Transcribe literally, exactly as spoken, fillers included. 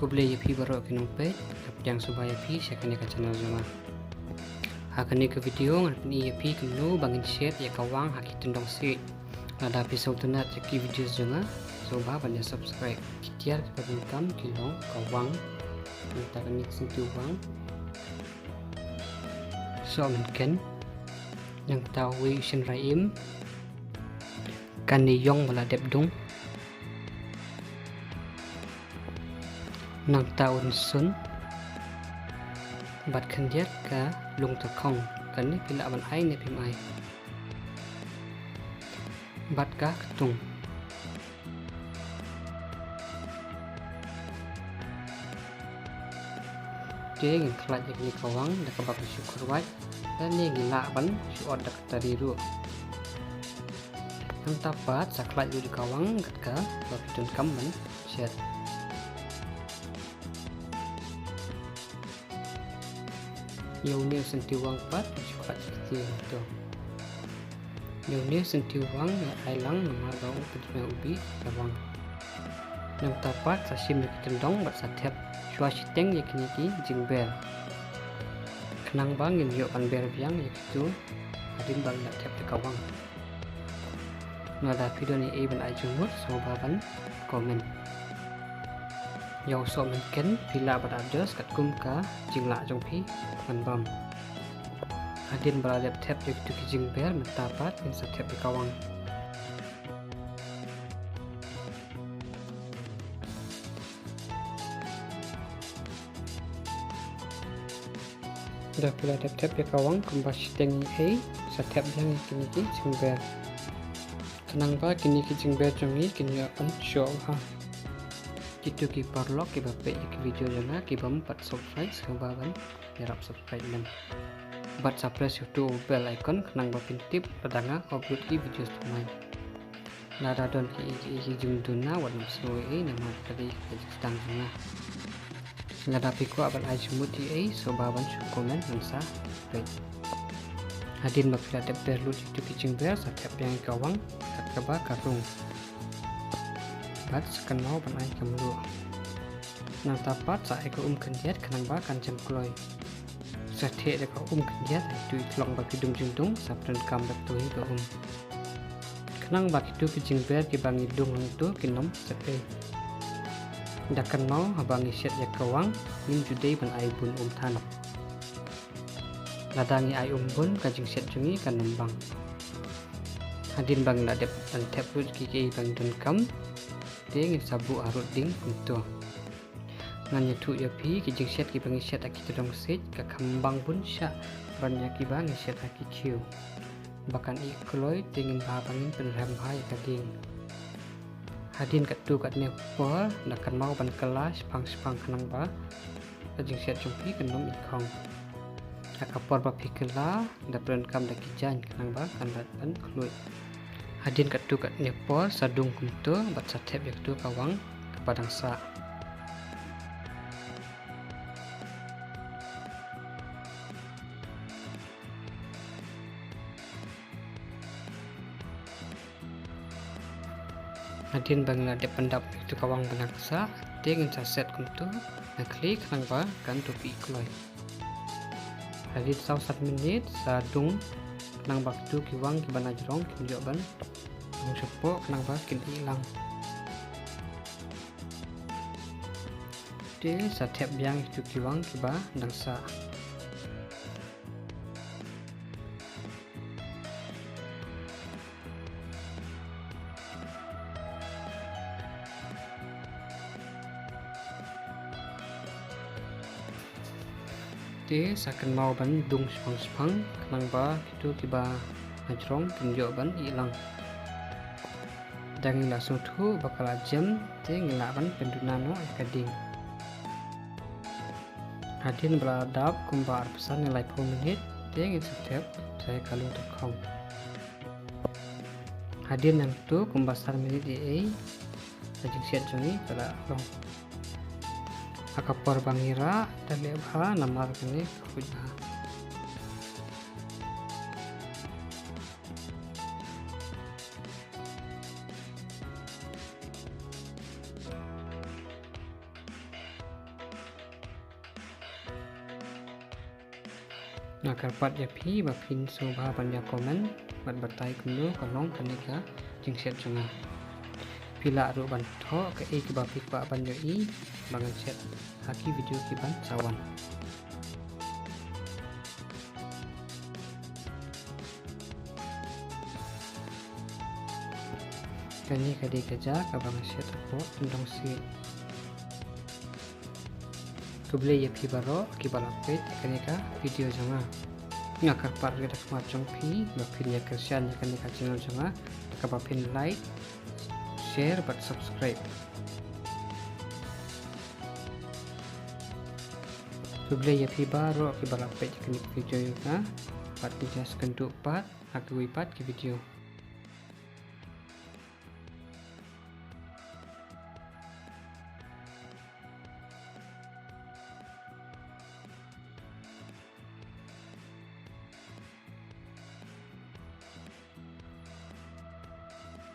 Khublei ïa phi baroh ki nongpeit, nga pdiang sngewbha ïa phi sha kane ka channel jong nga. Ha kane ka video ngan pyni ïa phi kumno ba ngin shet ïa ka wang ha ki tyndong siej. Lada phi sngewtynnat ïa ki video jong nga, sngewbha ban ïa subscribe. Ki tiar kiba donkam ki long ka wang, nangta kane ka syntiew wang, sohmynken, nangta uwei u shynrai im, kane ïong ba la dep dung, nangta u rynsun, bad khyndiat ka lung tyrkhong. Kane phi lah ban ai ne phim ai. Bad ka ktung. Te ngin khlad ïa kane ka wang da kaba phi shu kyrwat, lane ngi lah ban shu ot da ka tari ruh. Nangta pat sa khlad lut ïa ka wang kat kaba phi donkam ban shet. Ïa une u syntiew wang pat shu khlad ïa kti hangto. Ïa une u syntiew wang nga ai lang namar ba u pynjngai u bih ïa ka wang. Nangta pat sa shim ïa ki tyndong bad sa thep shuwa shiteng ïa kine ki jingber, khnang ba ngin ïoh ban ber biang ïa kito hadien ba la thep ïa ka wang. Lada phi don ei ei ban ai jingmut, sngewbha ban comment. Ïa u sohmynken phi lah ban adjust katkum ka jinglah jong phi ban bam. Hadien ba la dep thep ïa kito ki jingber, mynta pat ngin sa thep ïa ka wang. Da phi la dep thep ïa ka wang kumba shiteng ei ei, sa thep biang ïa kine ki jingber, khnang ba kine ki jingber jong ngi kin ïoh ban shoh bha. Kito ki paralok kiba peit ïa ki video jong nga ki bym pat subscribe, sngewbha ban ïarap subscribe lem. Bad sa press ïa uto u bell icon khnang ba phin tip lada nga upload ki video thymmai. Lada don kiei kiei ki jingduna, wat nym sngew ei ei namar ka dei ka jingsdang jong nga. Lada phi kwah ban ai jingmut ei ei, sngewbha ban shu comment, ngan sa peit. Hadien ba phi la dep ber lut ïa kito ki jingber, sa thep biang ïa ka wang kat kaba ka rung. Bad sa kynmaw ban ai ka mluh. Nangta pat sa ai ka um khyndiat khnang ba kan jem kloi. Sa theh da ka um khyndiat ha kito ki khlong ba ki dum jingdung, sa pyndonkam da kito hi ka um, khnang ba kito ki jingber kiba ngi dung hangto kin ym sep ei. Da kynmaw haba ngi shet ïa ka wang, ngim ju dei ban ai bun um than. Lada ngi ai um bun, ka jingshet jong ngi kan ym bang. Hadien ba ngi la dep ban thep lut kiei kiei ba ngi donkam, te ngin sa buh harud ding kumto. Ngan ïathuh ïa phi, ki jingshet kiba ngi shet ha ki tyndong siej ka kham bang bun shah ban ïa kiba ngi shet ha ki khiew. Ba kan ih kloi te ngin bha ba ngin pynrhem bha ïa ka dieng. Hadien katto katne por, da kynmaw ban kylla shipang shipang khnang ba ka jingshet jong phi kan ym ih khong. Ha ka por ba phi kylla, da pyndonkam da ki jaiñ khnang ba kan lait ban khluit. Hadien katto katne por sa dung kumto bad sa thep ïa kato ka wang kaba dang sah. Hadien ba ngi la dep pyndap ïa kato ka wang ba dang sah, te ngin sa set kumto na khlieh khnang ba kan dup ih kloi. Hadien saw san minit sa dung khnang ba kito ki wang kiba na jrong kin ïoh ban ïeng shapoh khnang ba kin ih lang. Te sa thep biang ïa kito ki wang kiba dang sah. Te sa kynmaw ban dung shipang shipang khnang ba kito kiba na jrong kin ïoh ban ih lang. Da ngi la sngewthuh ba ka la jem, te ngi lah ban pynduna noh ïa ka dieng. Hadien ba la dap kumba arphew san ne laiphew minit, te ngin sa thep sa ïa ka lung tyrkhong. Hadien nangto kumba san minit ei ei, ka jingshet jong ngi ka la long. Ha ka por ba ngi rah, da leh bha namar kane ka khuid bha. Nga kyrpad ïa phi ba phin sngewbha ban ïa comment bad batai kumno ka long kane ka jingshet jong nga. Phi lah ruh ban thoh kaei kaba phi kwah ban ïohi ba ngan shet ha ki video kiban sa wan. Kane ka dei ka ja kaba nga shet hapoh tyndong siej. Khublei ïa phi baroh kiba la peit kane ka video jong nga. Nga kyrpad ruh da khmat jong phi ba phin ïa kyrshan ïa kane ka channel jong nga, kaba phin like, share bad subscribe. Khublei ïa phi baroh kiba la peit kane ka video jong nga. Bad ngin ïa kynduh pat ha kiwei pat ki video.